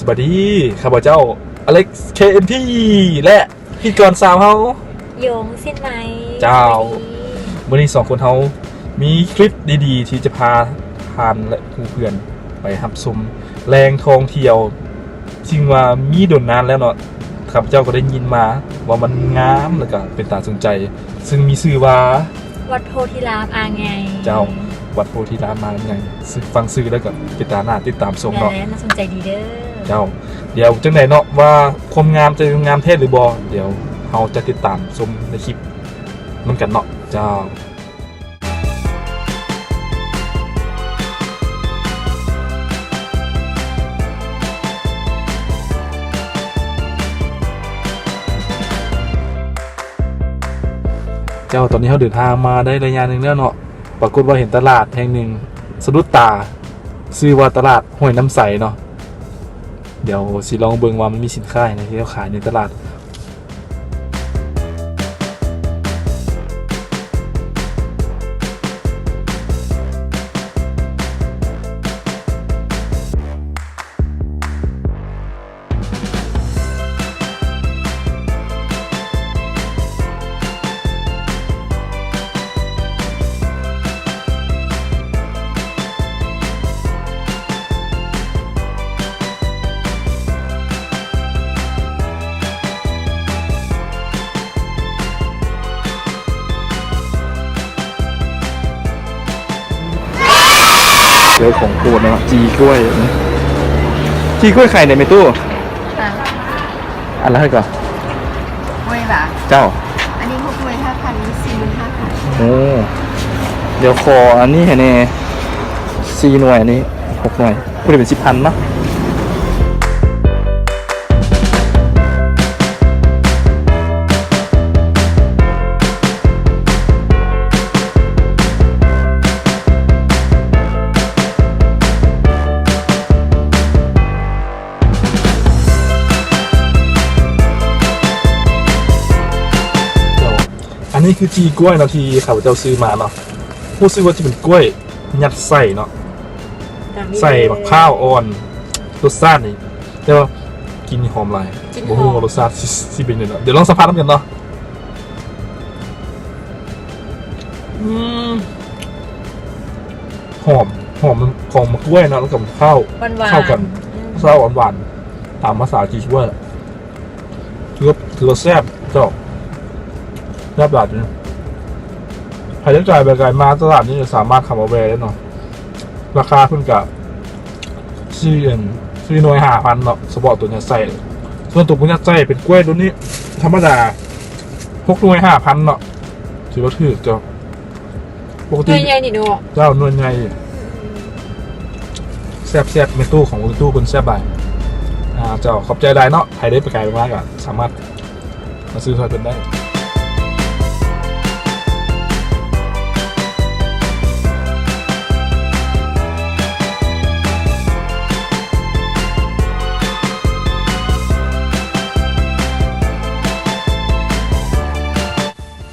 ສະບາຍດີ ຂ້າພະເຈົ້າ ອາເລັກ ເຄເອັມທີ ແລະ ພິທີກອນສາວເຮົາ ຢົງ ຊິນໄໝ. ເຈົ້າ ມື້ນີ້ສອງຄົນເຮົາມີຄລິບດີໆ ທີ່ຈະພາທ່ານ ແລະ ໝູ່ເພື່ອນໄປຮັບຊົມແຫຼ່ງທ່ອງທ່ຽວ ຊຶ່ງວ່າມີດົນນານແລ້ວເນາະ. ຂ້າພະເຈົ້າກໍໄດ້ຍິນມາວ່າມັນງາມ ແລະ ກະເປັນຕາສົນໃຈ ຊຶ່ງມີຊື່ວ່າ ວັດໂພທິລາມອ່າງໃຫຍ່. ເຈົ້າ ວັດໂພທິລາມອ່າງໃຫຍ່ ຊຶ່ງຟັງຊື່ແລ້ວກໍເປັນຕາໜ້າຕິດຕາມຊົມເນາະ. ແມ່ນແລ້ວ ໜ້າສົນໃຈດີເດີ. ເຈົ້າ ດຽວຈັ່ງໃດເນາະ ວ່າຄວາມງາມຈະງາມແທ້ຫຼືບໍ່ ດຽວເຮົາຈະຕິດຕາມຊົມໃນຄລິບນຳກັນເນາະ. ເຈົ້າ. ເຈົ້າ ຕອນນີ້ເຮົາເດີນທາງມາໄດ້ໄລຍະໜຶ່ງແລ້ວເນາະ ປາກົດວ່າເຫັນຕະຫຼາດແຫ່ງໜຶ່ງສະດຸດຕາ ຊື່ວ່າຕະຫຼາດຫ້ວຍນ້ຳໃສເນາະ. ດຽວຊິລອງເບິ່ງວ່າມັນມີສິນຄ້າຫຍັງທີ່ເຂົາຂາຍໃນຕະຫຼາດ. ເຈີຂອງໂປດເນາະ ຈີກ້ວຍ. ຈີກ້ວຍຂາຍໃດແມ່ຕູ້? ອັນລະເທົ່າໃດກໍ? ກ້ວຍຫວາ? ເຈົ້າ. ອັນນີ້ຫົກໜ່ວຍຫ້າພັນ ສີ່ໝື່ນຫ້າພັນ. ໂອ້ ດຽວຂໍອັນນີ້ໃຫ້ແດ່ ສີ່ໜ່ວຍ ອັນນີ້ຫົກໜ່ວຍ ຜູ້ໃດເປັນສິບພັນເນາະ. ອັນນີ້ຄືຈີກ້ວຍເນາະ ທີ່ຂ້າພະເຈົ້າຊື້ມາເນາະ. ຮູ້ສຶກວ່າຈະເປັນກ້ວຍຍັດໄສ້ເນາະ ໃສ່ໝາກພ້າວອ່ອນ. ລົດຊາດນີ້ ແຕ່ວ່າກິ່ນນີ້ຫອມຫຼາຍ. ກິ່ນຫອມ. ບໍ່ຮູ້ວ່າລົດຊາດຊິ ຊິເປັນຈັ່ງໃດເນາະ. ດຽວລອງສຳພາດນຳກັນເນາະ. ອືມ ຫອມ ຫອມຂອງໝາກກ້ວຍເນາະ ແລ້ວກໍໝາກພ້າວ ຫວານໆ ເຂົ້າກັນ. ອືມ ຊາວຫວານໆ ຕາມພາສາຈີນວ່າ ຖືວ່າ ຖືວ່າແຊບເຈົ້າ ແຊບຫຼາຍເລີຍ. ໃຜຈະໄກໄປໄກມາຕະຫຼາດນີ້ກໍສາມາດເຂົ້າມາແວ່ໄດ້ເນາະ. ລາຄາເພິ່ນກະສີ່ ອັນ ສີ່ໜ່ວຍຫ້າພັນເນາະ ສະເພາະໂຕຍັດໄສ້. ສ່ວນໂຕບໍ່ຍັດໄສ້ເປັນກ້ວຍໂຕນີ້ທຳມະດາ ຫົກໜ່ວຍຫ້າພັນເນາະ ຖືວ່າຖືກເຈົ້າ. ປົກກະຕິ ໜ່ວຍໃຫຍ່ນີ້ເນາະ. ເຈົ້າ ໜ່ວຍໃຫຍ່. ແຊບໆ ແມ່ຕູ້ຂອງແມ່ຕູ້ເພິ່ນແຊບຫຼາຍ. ອ່າ ເຈົ້າ ຂອບໃຈຫຼາຍເນາະ. ໃຜໄດ້ໄປໄກມາກໍສາມາດມາຊື້ຊ່ອຍເພິ່ນໄດ້.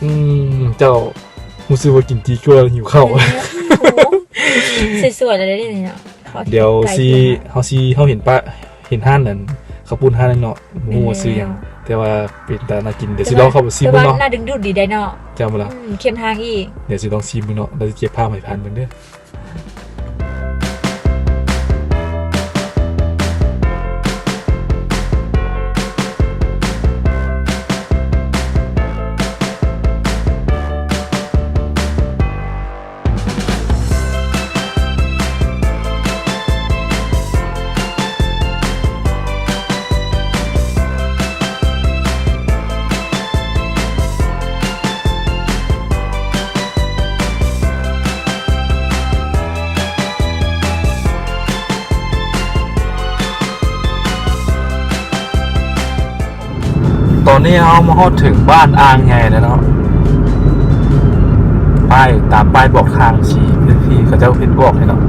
ອືມ ເຈົ້າ ຮູ້ສຶກວ່າກິນຈີກ້ວຍແລ້ວຫິວເຂົ້າ. ສວຍໆ ແລ້ວເດ້ນີ້ເນາະ. ດຽວຊິ ເຮົາຊິ ເຮົາເຫັນປະ ເຫັນຮ້ານນັ້ນ ເຂົ້າປຸ້ນຮ້ານນັ້ນເນາະ ບໍ່ຮູ້ວ່າຊື່ຫຍັງ ແຕ່ວ່າເປັນຕາໜ້າກິນ. ດຽວຊິລອງເຂົ້າໄປຊີມເບິ່ງເນາະ. ໜ້າດຶງດູດດີໄດ໋ເນາະ. ເຈົ້າບໍ່ລະ? ອືມ ເຂັ້ມທາງອີກ. ດຽວຊິລອງຊີມເບິ່ງເນາະ ແລ້ວຊິເກັບພາບໃຫ້ທ່ານເບິ່ງເດີ. ຕອນນີ້ເຮົາມາຮອດເຖິງບ້ານອ່າງໃຫຍ່ແລ້ວເນາະ. ປ້າຍ ຕາມປ້າຍບອກທາງຊີ້ ທີ່ເຂົາເຈົ້າເຮັດບອກໃຫ້ເນາະ.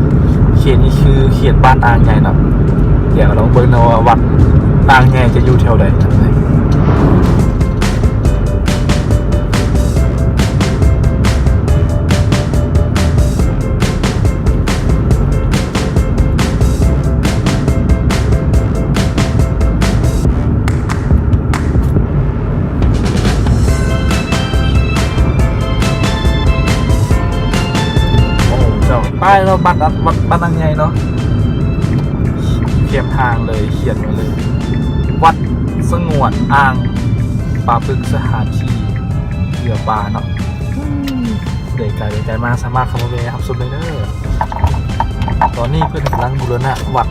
ເຂດນີ້ຄືເຂດບ້ານອ່າງໃຫຍ່ເນາະ. ດຽວລອງເບິ່ງເນາະວ່າວັດອ່າງໃຫຍ່ຈະຢູ່ແຖວໃດ. ອ ປ້າຍເນາະ ວັດ ວັດ ວັດອ່າງໃຫຍ່ເນາະ ແຄມທາງເລີຍ ຂຽນໄວ້ເລີຍ ວັດສະຫງວນອ່າງປາປຶກ ສະຖານທີ່ເກືອປາເນາະ. ເດີນໄກ ເດີນໄກມາ ສາມາດເຂົ້າມາແວ່ຮັບຊົມໄດ້ເດີ. ຕອນນີ້ເພິ່ນກຳລັງບູລະນະວັດ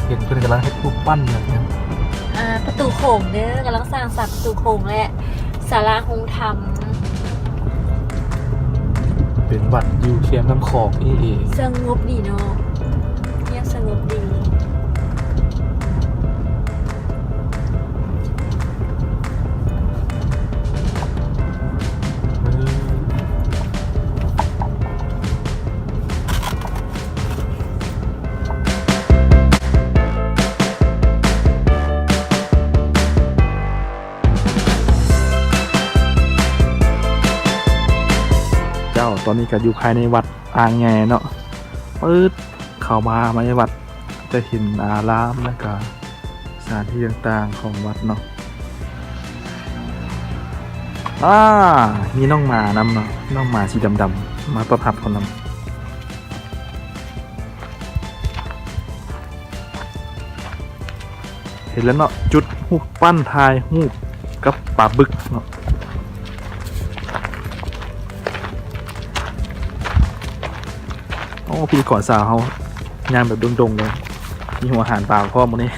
ເຫັນເພິ່ນກຳລັງເຮັດຮູບປັ້ນຫຍັງ. ອ່າ ປະຕູໂຂງເດີ ກຳລັງສ້າງສາປະຕູໂຂງ ແລະ ສາລາໂຮງທຳ. ເປັນວັດຢູ່ແຄມນ້ຳຂອງເອ. ສະຫງົບດີເນາະ ງຽບສະຫງົບດີ. ເຈົ້າ ຕອນນີ້ກໍຢູ່ພາຍໃນວັດອ່າງແງ່ເນາະ. ປຶດ ເຂົ້າມາ ມາໃນວັດ ຈະເຫັນອາລາມ ແລ້ວກໍສະຖານທີ່ຕ່າງໆຂອງວັດເນາະ. ອາ ມີນ້ອງໝານຳເນາະ ນ້ອງໝາສີດຳໆ ມາຕ້ອນຮັບເຮົານຳ. ເຫັນແລ້ວເນາະ ຈຸດຮູບປັ້ນ ຖ່າຍຮູບກັບປາບຶກເນາະ. ໂອ້ ພິທີກອນສາວເຮົາຍ່າງແບບດົງໆເລີຍ ມີຫົວອາຫານປາພ້ອມມື້ນີ້.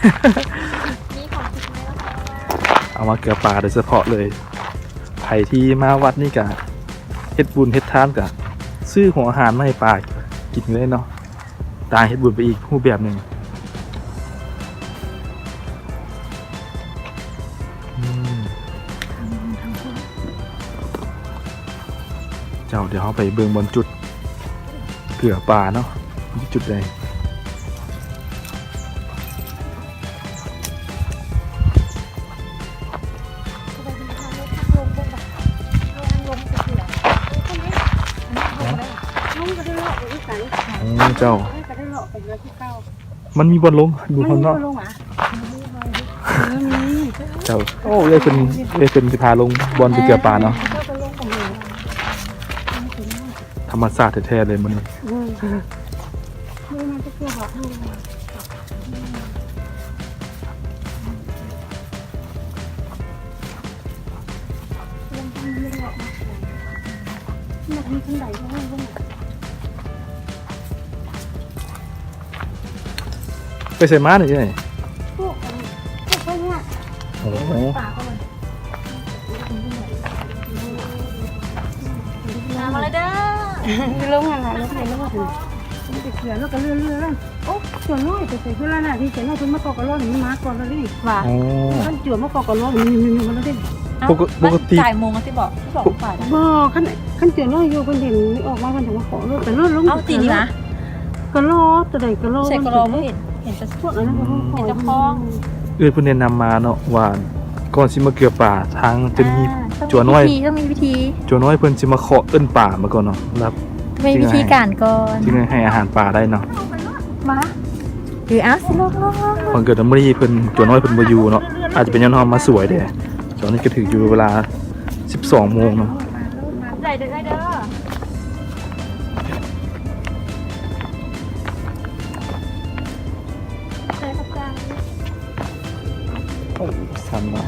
ມີຂອງກິນແລ້ວ ເອົາມາເກືອປາໂດຍສະເພາະເລີຍ. ໃຜທີ່ມາວັດນີ້ກະເຮັດບຸນເຮັດທານ ກະຊື້ຫົວອາຫານມາໃຫ້ປາກິນເລີຍເນາະ. ຕ່າງເຮັດບຸນໄປອີກຮູບແບບໜຶ່ງ. ອືມ ເຈົ້າ ດຽວເຮົາໄປເບິ່ງບ່ອນຈຸດເກືອປາເນາະ ຢູ່ຈຸດໃດ. ອືມ ເຈົ້າ ມັນມີບ່ອນລົງຢູ່ຂ້າງນອກ. ເຈົ້າ ໂອ້ ເອື້ອຍເພິ່ນ ເອື້ອຍເພິ່ນຊິພາລົງບ່ອນໄປເກືອປາເນາະ. ທຳມະຊາດແທ້ໆເລີຍມື້ນີ້. ໄປໃສມານີ້ເອື້ອຍ? ໂອ້ໂຫ ມາແລ້ວເດີ ລົງຫັ້ນລະ ລົງໄປ ລົງໄປ ມັນໄປເຂື່ອນແລ້ວກໍເລື່ອນໆ. ໂອ້ ຕົວນ້ອຍໄປໃສເພິ່ນລະນະ ທີ່ຕົວນ້ອຍເພິ່ນມາເກາະກະລ້ອນ ມັນມາກ່ອນແລ້ວເດ້. ວ່າ ໂອ້ ຄັນຈົວມາເກາະກະລ້ອນ ມັນ ມັນ ມັນ ມັນ ເອົາ ປົກກະຕິ ມັນຕາຍໂມງຕິບໍ? ສອງຝ່າຍນະ ບໍ່ ຄັນ ຄັນຕົວນ້ອຍຢູ່ ເພິ່ນເຫັນອອກມາ ເພິ່ນຈະມາເກາະໂລດ ແຕ່ໂລດລົງ ເອົາ ຕີນີ້ນະ ກະລໍ ຕົວໃດກະລໍ ໃສ່ກະລໍບໍ່ເຫັນ ເຫັນແຕ່ພວກອັນນັ້ນ ເຫັນແຕ່ຂອງ ເອື້ອຍເພິ່ນແນະນຳມາເນາະ ວ່າກ່ອນຊິມາເກືອປາ ທາງຈະມີ ອ່າ ຈົວນ້ອຍ ຕ້ອງມີວິທີ ຕ້ອງມີວິທີ ຈົວນ້ອຍເພິ່ນຊິມາເຄາະເອີ້ນປາມາກ່ອນເນາະ ແລ້ວ ມີວິທີການກ່ອນ ຈຶ່ງໃຫ້ອາຫານປາໄດ້ເນາະ. ມາ ເອີ ເອົາ ຊິລົງ ລົງ ລົງ ເພິ່ນເກີດມາມື້ນີ້ ເພິ່ນ ຈົວນ້ອຍເພິ່ນບໍ່ຢູ່ເນາະ ອາດຈະເປັນຍ້ອນເຮົາມາສວຍແດ່. ຕອນນີ້ກໍຖືກຢູ່ເວລາສິບສອງໂມງເນາະ. ໃສ່ເດີ ເດີ ໂອ້ ຊັນຫຼາຍ.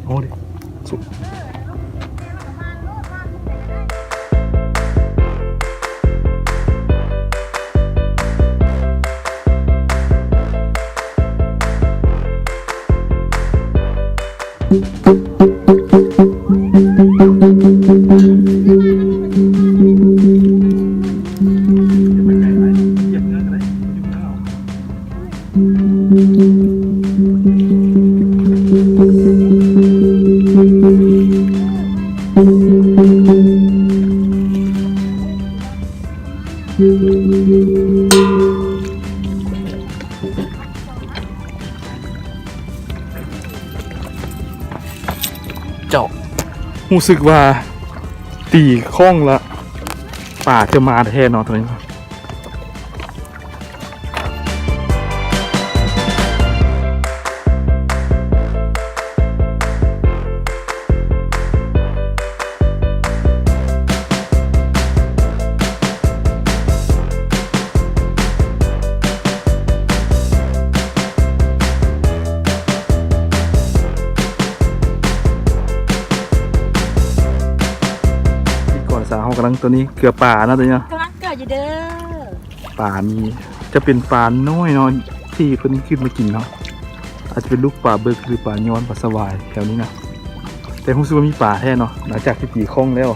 ໂອ້ ເດ້ ສຸກ. ເຈົ້າ ຮູ້ສຶກວ່າຕີຂ້ອງລະປາຈະມາແທ້ເນາະຕອນນີ້. ນີ້ກ່ອນສາວເຮົາກຳລັງ ໂຕນີ້ເກືອປາເນາະ ໂຕນີ້ເນາະ ກຳລັງເກືອຢູ່ເດີ. ປານີ້ຈະເປັນປານ້ອຍເນາະ ທີ່ເພິ່ນຂຶ້ນມາກິນເນາະ ອາດຈະເປັນລູກປາເບີກ ຫຼື ປາຍອນ ປາສະຫວາຍແຖວນີ້ນະ ແຕ່ຮູ້ສຶກວ່າມີປາແທ້ເນາະ ຫຼັງຈາກທີ່ຕີຂ້ອງແລ້ວ.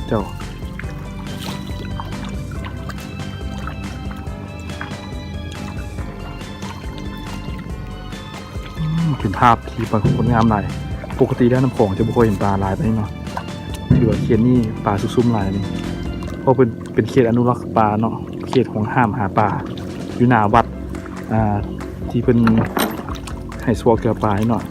ເຈົ້າ ອືມ ເປັນພາບທີ່ປາກົດງົດງາມຫຼາຍ. ປົກກະຕິແລ້ວນ້ຳຂອງຈະບໍ່ຄ່ອຍເຫັນປາຫຼາຍປານນີ້ເນາະ ຖືວ່າເຂດນີ້ປາຊຸກຊຸມຫຼາຍນີ້ ເພາະເປັນ ເປັນເຂດອະນຸລັກປາເນາະ ເຂດຫວງຫ້າມຫາປາ ຢູ່ໜ້າວັດ ອ່າ ທີ່ເພິ່ນໃຫ້ຊົ່ວເກືອປາເນາະ.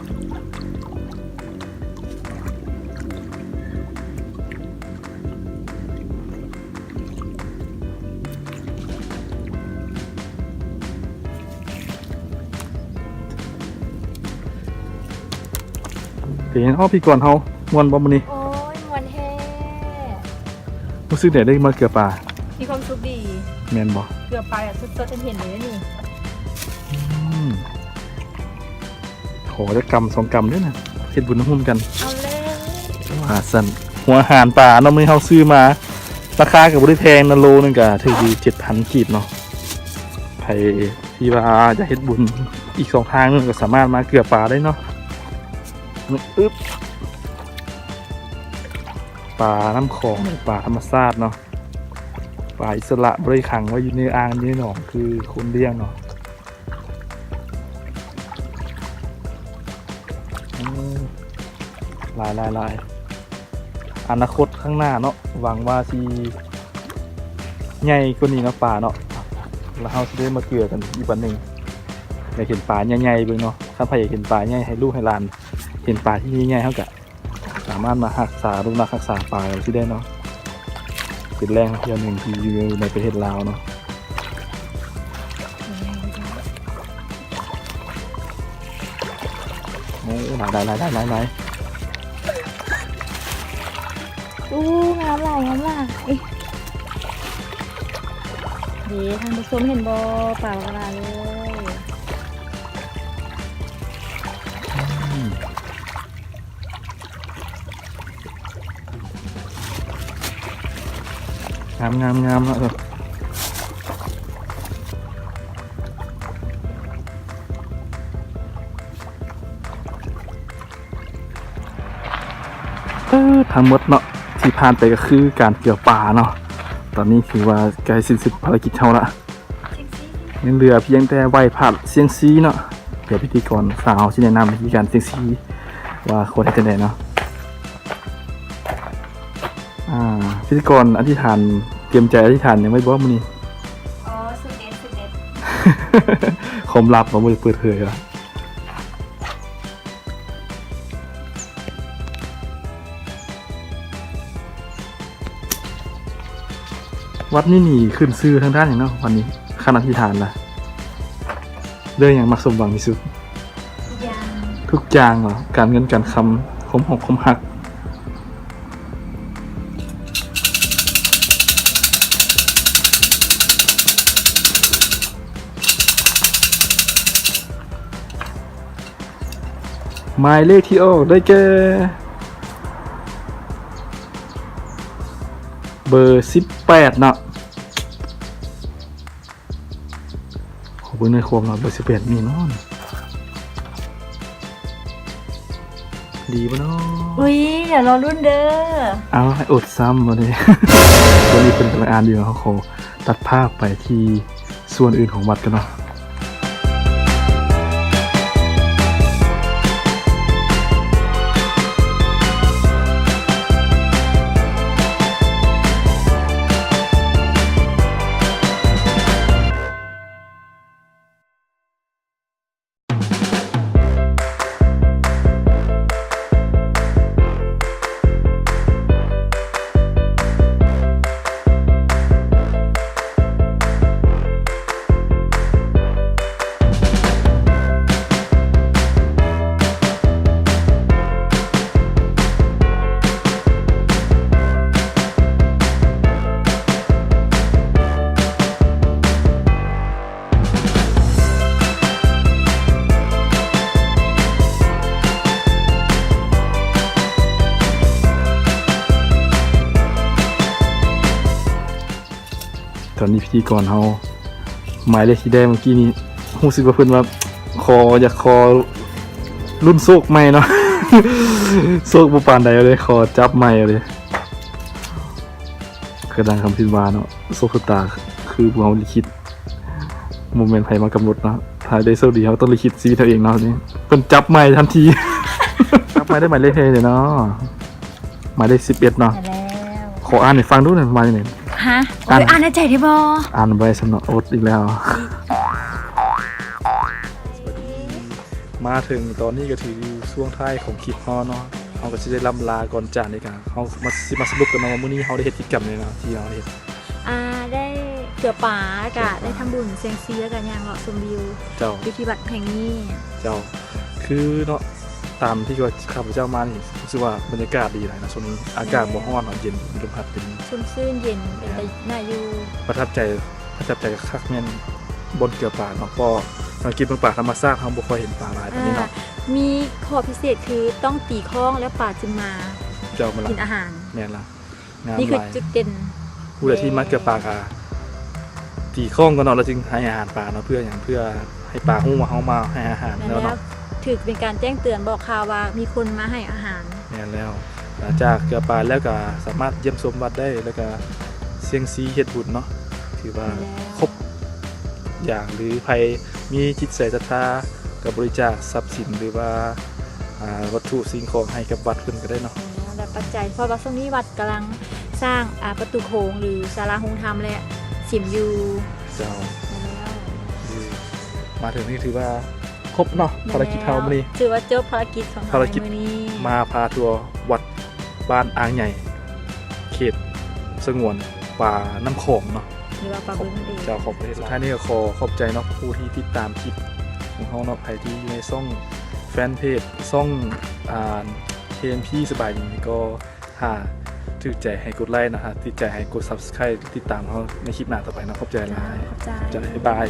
ເປັນ ອ້າວ ພີ່ກອນເຮົາ ມ່ວນບໍ່ມື້ນີ້? ໂອ້ຍ ມ່ວນແທ້. ຮູ້ສຶກແນວໃດໄດ້ມາເກືອປາ? ມີຄວາມສຸກດີ. ແມ່ນບໍ່? ເກືອປາແບບສົດໆ ເຫັນເລີຍນີ້. ອືມ. ຂໍຈັກກຳສອງກຳເດີ້ນະ ເຮັດບຸນຮ່ວມກັນ. ເອົາແລ້ວ ວ່າຊັ້ນ. ຫົວອາຫານປາເນາະ ມື້ນີ້ເຮົາຊື້ມາ ລາຄາກໍບໍ່ໄດ້ແພງນະ ໂລໜຶ່ງກໍຖືກຢູ່ເຈັດພັນກີບເນາະ. ໃຜທີ່ວ່າຢາກເຮັດບຸນອີກຊ່ອງທາງໜຶ່ງ ກໍສາມາດມາເກືອປາໄດ້ເນາະ. ອຶບ ປານ້ຳຂອງ ປາທຳມະຊາດເນາະ ປາອິດສະຫຼະ ບໍ່ໄດ້ຂັງໄວ້ຢູ່ໃນອ່າງ ຢູ່ໃນໜອງ ຄືຄົນລ້ຽງເນາະ. ອືມ ຫຼາຍໆໆ ອະນາຄົດຂ້າງໜ້າເນາະ ຫວັງວ່າຊິໃຫຍ່ກວ່ານີ້ເນາະ ປາເນາະ ແລ້ວເຮົາຊິໄດ້ມາເກືອກັນອີກວັນໜຶ່ງ. ຢາກເຫັນປາໃຫຍ່ໆເບິ່ງເນາະ ຄັນໃຜຢາກເຫັນປາໃຫຍ່ ໃຫ້ລູກໃຫ້ຫຼານເຫັນປາທີ່ໃຫຍ່ໆ ເຮົາກະ ສາມາດມາຮັກສາ ອະນຸລັກຮັກສາປາກັນຊິໄດ້ເນາະ ເປັນແຫຼ່ງທ່ອງທ່ຽວໜຶ່ງທີ່ຢູ່ໃນປະເທດລາວເນາະ. ໂອ້ ຫຼາຍໆໆໆໆ. ໂອ້ ງາມຫຼາຍ ງາມຫຼາຍ. ເດ້ ທ່ານຜູ້ຊົມເຫັນບໍ່ ປາບັກຫຼາຍເລີຍ. ອືມ. ງາມໆໆເນາະ. ເອີ ທັງໝົດເນາະ ທີ່ຜ່ານໄປກໍຄືການເກືອປາເນາະ. ຕອນນີ້ຖືວ່າໃກ້ສິ້ນສຸດພາລະກິດເຮົາລະ. ຍັງເຫຼືອພຽງແຕ່ໄຫວ້ພະສ່ຽງຊີເນາະ. ດຽວພິທີກອນສາວເຮົາຊິແນະນຳວິທີການສ່ຽງຊີວ່າຄວນເຮັດຈັ່ງໃດເນາະ. ອ່າ ພິທີກອນອະທິຖານ ຕຽມໃຈອະທິຖານຫຍັງໄວ້ບໍ່ມື້ນີ້? ອໍ ສູດເດັດ ສູດເດັດ. ຄວາມລັບບໍ່ ບໍ່ໄດ້ເປີດເຜີຍວ່າ. ວັດນີ້ນີ້ຂຶ້ນຊື່ທາງດ້ານຫຍັງເນາະ? ວັດນີ້ ຄັນອະທິຖານນະ ເລື່ອງຫຍັງມັກສົມຫວັງທີ່ສຸດ? ທຸກຢ່າງ. ທຸກຢ່າງເຫາະ? ການເງິນການຄຳ ຄວາມຮອກຄວາມຮັກ. ໝາຍເລກທີ່ອອກໄດ້ແກ່ ເບີສິບແປດເນາະ. ຂໍເບິ່ງໃນຄວາມເນາະ ເບີສິບແປດມີບໍ່ເນາະ? ດີບໍ່ເນາະ? ອຸ້ຍ ດຽວລໍລຸ້ນເດີ. ເອົາ ອົດຊ້ຳບັດນີ້. ຕອນນີ້ເພິ່ນກຳລັງອ່ານຢູ່ ເຮົາຂໍຕັດພາບໄປທີ່ ສ່ວນອື່ນຂອງວັດກັນເນາະ. ຕອນນີ້ພິທີກອນເຮົາ ໝາຍເລກທີ່ໄດ້ເມື່ອກີ້ນີ້ ຮູ້ສຶກວ່າເພິ່ນວ່າ ຂໍ ຢາກຂໍລຸ້ນໂຊກໃໝ່ເນາະ ໂຊກບໍ່ປານໃດເລີຍ ຂໍຈັບໃໝ່ເລີຍ. ຄືດັ່ງຄຳພິມວ່າເນາະ ໂຊກຊະຕາຄືພວກເຮົາລິຂິດ ບໍ່ແມ່ນໃຜມາກຳນົດເນາະ ຖ້າໄດ້ໂຊກດີເຮົາຕ້ອງລິຂິດຊີວິດເຮົາເອງເນາະ. ນີ້ເພິ່ນຈັບໃໝ່ທັນທີ ຈັບໃໝ່ໄດ້ໝາຍເລກເທົ່າໃດເນາະ? ໝາຍເລກສິບເອັດເນາະ. ແລ້ວ ຂໍອ່ານໃຫ້ຟັງດູນະ ມາຈັ່ງໃດ? ຮະ? ອ່ານ ໂອ້ຍ ອ່ານໃນໃຈໄດ້ບໍ່? ອ່ານບໍ່ໄດ້ຊ້ຳເນາະ ອົດອີກແລ້ວ. ມາເຖິງຕອນນີ້ກໍຖືຢູ່ຊ່ວງທ້າຍຂອງຄລິບເຮົາເນາະ ເຮົາກໍຊິໄດ້ລ່ຳລາກ່ອນຈາກນີ້ ກໍເຮົາມາ ຊິມາສະຫຼຸບກັນເນາະວ່າມື້ນີ້ເຮົາໄດ້ເຮັດກິດຈະກຳຫຍັງເນາະ ທີ່ເຮົາເຮັດ ອ່າ ໄດ້ເກືອປາ ແລ້ວກະ ເກືອປາ ໄດ້ທຳບຸນ ແຊງຊີ ແລ້ວກະຍ່າງເລາະຊົມວິວ ເຈົ້າ ຢູ່ທີ່ວັດແຫ່ງນີ້ ເຈົ້າ. ຄືເນາະ ຕາມທີ່ວ່າຂ້າພະເຈົ້າມານີ້ ຮູ້ສຶກວ່າບັນຍາກາດດີຫຼາຍເນາະ ຊ່ວງນີ້ອາກາດ ແມ່ນ ບໍ່ຮ້ອນເນາະ ເຢັນ ມີລົມພັດເປັນ ຊຸ່ມຊື່ນເຢັນ ເປັນ ແມ່ນ ຕາໜ້າຢູ່. ປະທັບໃຈ ປະທັບໃຈຄັກແມ່ນບ່ອນເກືອປາເນາະ ເພາະສັງເກດເບິ່ງປາທຳມະຊາດ ເຮົາບໍ່ຄ່ອຍເຫັນປາຫຼາຍປານນີ້ເນາະ. ອ່າ ມີຂໍ້ພິເສດຄືຕ້ອງຕີຄ້ອງແລ້ວປາຈຶ່ງມາ ເຈົ້າ ແມ່ນລະ ກິນອາຫານ ແມ່ນລະ. ງາມຫຼາຍ ນີ້ຄືຈຸດເດັ່ນ. ຜູ້ໃດທີ່ມາເກືອປາກະຕີຄ້ອງກ່ອນເນາະ ແລ້ວຈຶ່ງໃຫ້ອາຫານປາເນາະ. ເພື່ອຫຍັງ? ເພື່ອໃຫ້ປາຮູ້ວ່າເຮົາມາໃຫ້ອາຫານແລ້ວເນາະ. ແມ່ນແລ້ວ ຖືເປັນການແຈ້ງເຕືອນບອກຂ່າວວ່າມີຄົນມາໃຫ້ອາຫານ. ແມ່ນແລ້ວ. ຫຼັງຈາກເກືອປາແລ້ວກະສາມາດຢ້ຽມຊົມວັດໄດ້ ແລ້ວກະສ່ຽງຊີເຮັດບຸນເນາະ. ຖືວ່າ ແມ່ນແລ້ວ ຄົບຢ່າງ ຫຼື ໃຜມີຈິດໃຈສັດທາ ກະບໍລິຈາກຊັບສິນ ຫຼືວ່າ ອ່າ ວັດຖຸສິ່ງຂອງໃຫ້ກັບວັດເພິ່ນກໍໄດ້ເນາະ. ແມ່ນແລ້ວ ແລະ ປັດໄຈ ເພາະວ່າຊ່ວງນີ້ວັດກຳລັງສ້າງ ອ່າ ປະຕູໂຂງ ຫຼື ສາລາໂຮງທຳ ແລະ ສິມຢູ່. ເຈົ້າ. ແມ່ນແລ້ວ. ມາເຖິງນີ້ຖືວ່າຄົບເນາະ ແມ່ນແລ້ວ ພາລະກິດເຮົາມື້ນີ້ ຖືວ່າຈົບພາລະກິດຂອງເຮົາ ພາລະກິດໃນມື້ນີ້ ມາພາທົວວັດບ້ານອ່າງໃຫຍ່ ເຂດສະຫງວນປ່ານ້ຳຂອງເນາະ ຫຼືວ່າປ່າບຶງນັ້ນເອງ. ເຈົ້າ ຂອງປະເທດ. ສຸດທ້າຍນີ້ກໍຂໍຂອບໃຈເນາະ ຜູ້ທີ່ຕິດຕາມຄລິບຂອງເຮົາເນາະ ໃຜທີ່ຢູ່ໃນຊ່ອງ ແຟນເພຈ ຊ່ອງ ອ່າ ເຄເອັມພີ ສະບາຍດີນີ້ກໍ ຖ້າຖືກໃຈໃຫ້ກົດໄລເນາະ ຖ້າຕິດໃຈໃຫ້ກົດ Subscribe ຕິດຕາມເຮົາໃນຄລິບໜ້າຕໍ່ໄປເນາະ. ຂອບໃຈຫຼາຍ. ເຈົ້າ ຂອບໃຈ. ຂອບໃຈ. ບາຍບາຍ.